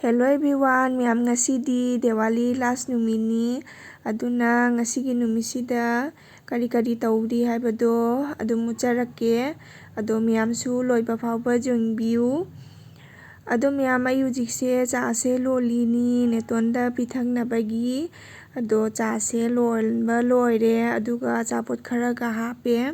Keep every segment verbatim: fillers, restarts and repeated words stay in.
Hello everyone, ꯃꯌꯥꯝ, ꯉꯁꯤꯗꯤ Diwali last ꯅꯨꯃꯤꯠꯅꯤ꯫ ꯑꯗꯨꯅ ꯉꯁꯤꯒꯤ ꯅꯨꯃꯤꯠꯁꯤꯗ ꯀꯔꯤ ꯀꯔꯤ ꯇꯧꯔꯤ ꯍꯥꯏꯕꯗꯣ ꯑꯗꯨꯝ ꯎꯠꯆꯔꯛꯀꯦ꯫ ꯑꯗꯣ ꯃꯌꯥꯝꯁꯨ ꯂꯣꯏꯕ ꯐꯥꯎꯕ ꯌꯦꯡꯕꯤꯌꯨ꯫ ꯑꯗꯣ ꯃꯌꯥꯝ, ꯑꯩ ꯍꯧꯖꯤꯛꯁꯦ ꯆꯥꯁꯦ ꯂꯣꯜꯂꯤꯅꯤ ꯅꯦꯇꯣꯟꯗ ꯄꯤꯊꯛꯅꯕꯒꯤ꯫ ꯑꯗꯣ ꯆꯥꯁꯦ ꯂꯣꯟꯕ ꯂꯣꯏꯔꯦ, ꯑꯗꯨꯒ ꯑꯆꯥꯄꯣꯠ ꯈꯔꯒ ꯍꯥꯞꯄꯦ꯫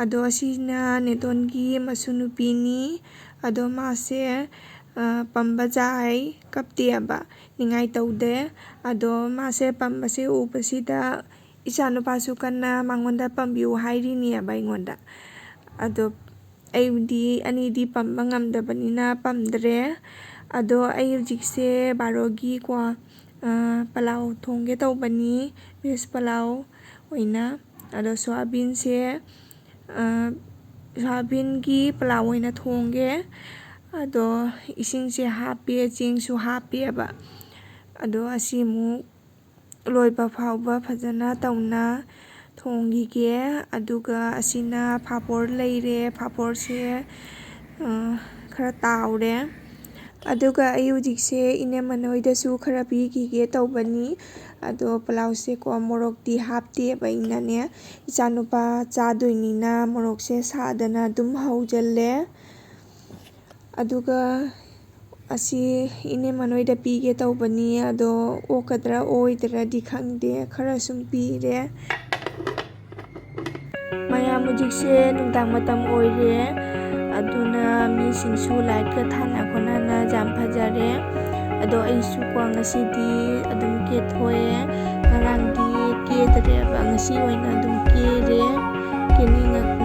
ꯑꯗꯣ ꯑꯁꯤꯅ ꯅꯦꯇꯣꯟꯒꯤ ꯃꯁꯨ ꯅꯨꯄꯤꯅꯤ꯫ ꯑꯗꯣ ꯃꯥꯁꯦ, ꯑ, ꯄꯝꯕ ꯆꯥꯏ, ꯀꯞꯇꯦꯕ, ꯅꯤꯡꯉꯥꯏ ꯇꯧꯗꯦ꯫ ꯑꯗꯣ ꯃꯥꯁꯦ ꯄꯝꯕꯁꯦ ꯎꯕꯁꯤꯗ ꯏꯆꯥꯅꯨꯄꯥꯁꯨ ꯀꯟꯅ ꯃꯉꯣꯟꯗ ꯄꯝꯕꯤꯌꯨ ꯍꯥꯏꯔꯤꯅꯦꯕ ꯑꯩꯉꯣꯟꯗ꯫ ꯑꯗꯣ ꯑꯩꯗꯤ ꯑꯅꯤꯗꯤ ꯄꯝꯕ ꯉꯝꯗꯕꯅꯤꯅ ꯄꯝꯗ꯭ꯔꯦ꯫ ꯑꯗꯣ ꯑꯩ ꯍꯧꯖꯤꯛꯁꯦ ꯕꯥꯔꯣꯒꯤꯀꯣ, ꯑ, ꯄꯂꯥꯎ ꯊꯣꯡꯒꯦ ꯇꯧꯕꯅꯤ, veg ꯄꯂꯥꯎ ꯑꯣꯏꯅ꯫ ꯑꯗꯣ ꯁꯣꯌꯥꯕꯤꯟꯁꯦ, ꯑ, ꯁꯣꯌꯥꯕꯤꯟꯒꯤ ꯄꯂꯥꯎ ꯑꯣꯏꯅ ꯊꯣꯡꯒꯦ꯫ ꯑꯗꯣ ꯏꯁꯤꯡꯁꯦ ꯍꯥꯞꯄꯦ, ꯆꯦꯡꯁꯨ ꯍꯥꯞꯄꯦꯕ꯫ ꯑꯗꯣ ꯑꯁꯤ ꯑꯃꯨꯛ ꯂꯣꯏꯕ ꯐꯥꯎꯕ ꯐꯖꯅ ꯇꯧꯅ ꯊꯣꯡꯈꯤꯒꯦ꯫ ꯑꯗꯨꯒ ꯑꯁꯤꯅ ꯐꯥꯐꯣꯔ ꯂꯩꯔꯦ, ꯐꯥꯐꯣꯔꯁꯦ, ꯑ, ꯈꯔ ꯇꯥꯎꯔꯦ꯫ ꯑꯗꯨꯒ ꯑꯩ ꯍꯧꯖꯤꯛꯁꯦ ꯏꯅꯝꯃ ꯅꯣꯏꯗꯁꯨ ꯈꯔ ꯄꯤꯈꯤꯒꯦ ꯇꯧꯕꯅꯤ꯫ ꯑꯗꯣ ꯄꯂꯥꯎꯁꯦꯀꯣ, ꯃꯣꯔꯣꯛꯇꯤ ꯍꯥꯞꯇꯦꯕ ꯑꯩꯅꯅꯦ, ꯏꯆꯥꯅꯨꯄꯥ ꯆꯥꯗꯣꯏꯅꯤꯅ ꯃꯣꯔꯣꯛꯁꯦ ꯁꯥꯗꯅ ꯑꯗꯨꯝ ꯍꯧꯖꯤꯜꯂꯦ꯫ ꯑꯗꯨꯒ ꯑꯁꯤ ꯏꯅꯦꯝꯃ ꯅꯣꯏꯗ ꯄꯤꯒꯦ ꯇꯧꯕꯅꯤ, ꯑꯗꯣ ꯑꯣꯛꯀꯗ꯭ꯔꯥ ꯑꯣꯏꯗ꯭ꯔꯗꯤ ꯈꯪꯗꯦ, ꯈꯔ ꯁꯨꯝ ꯄꯤꯔꯦ꯫ ꯃꯌꯥꯝ, ꯍꯧꯖꯤꯛꯁꯦ ꯅꯨꯡꯗꯥꯡ ꯃꯇꯝ ꯑꯣꯏꯔꯦ, ꯑꯗꯨꯅ ꯃꯤꯁꯤꯡꯁꯨ ꯂꯥꯏꯠꯀ ꯊꯥꯅ ꯈꯣꯠꯅꯅ ꯌꯥꯝ ꯐꯖꯔꯦ꯫ ꯑꯗꯣ ꯑꯩꯁꯨꯀꯣ ꯉꯁꯤꯗꯤ ꯑꯗꯨꯝ ꯀꯦꯊꯣꯛꯑꯦ, ꯉꯔꯥꯡꯗꯤ ꯀꯦꯗ꯭ꯔꯦꯕ, ꯉꯁꯤ ꯑꯣꯏꯅ ꯑꯗꯨꯝ ꯀꯦꯔꯦ꯫ ꯀꯦꯅꯤꯡꯉꯛꯄ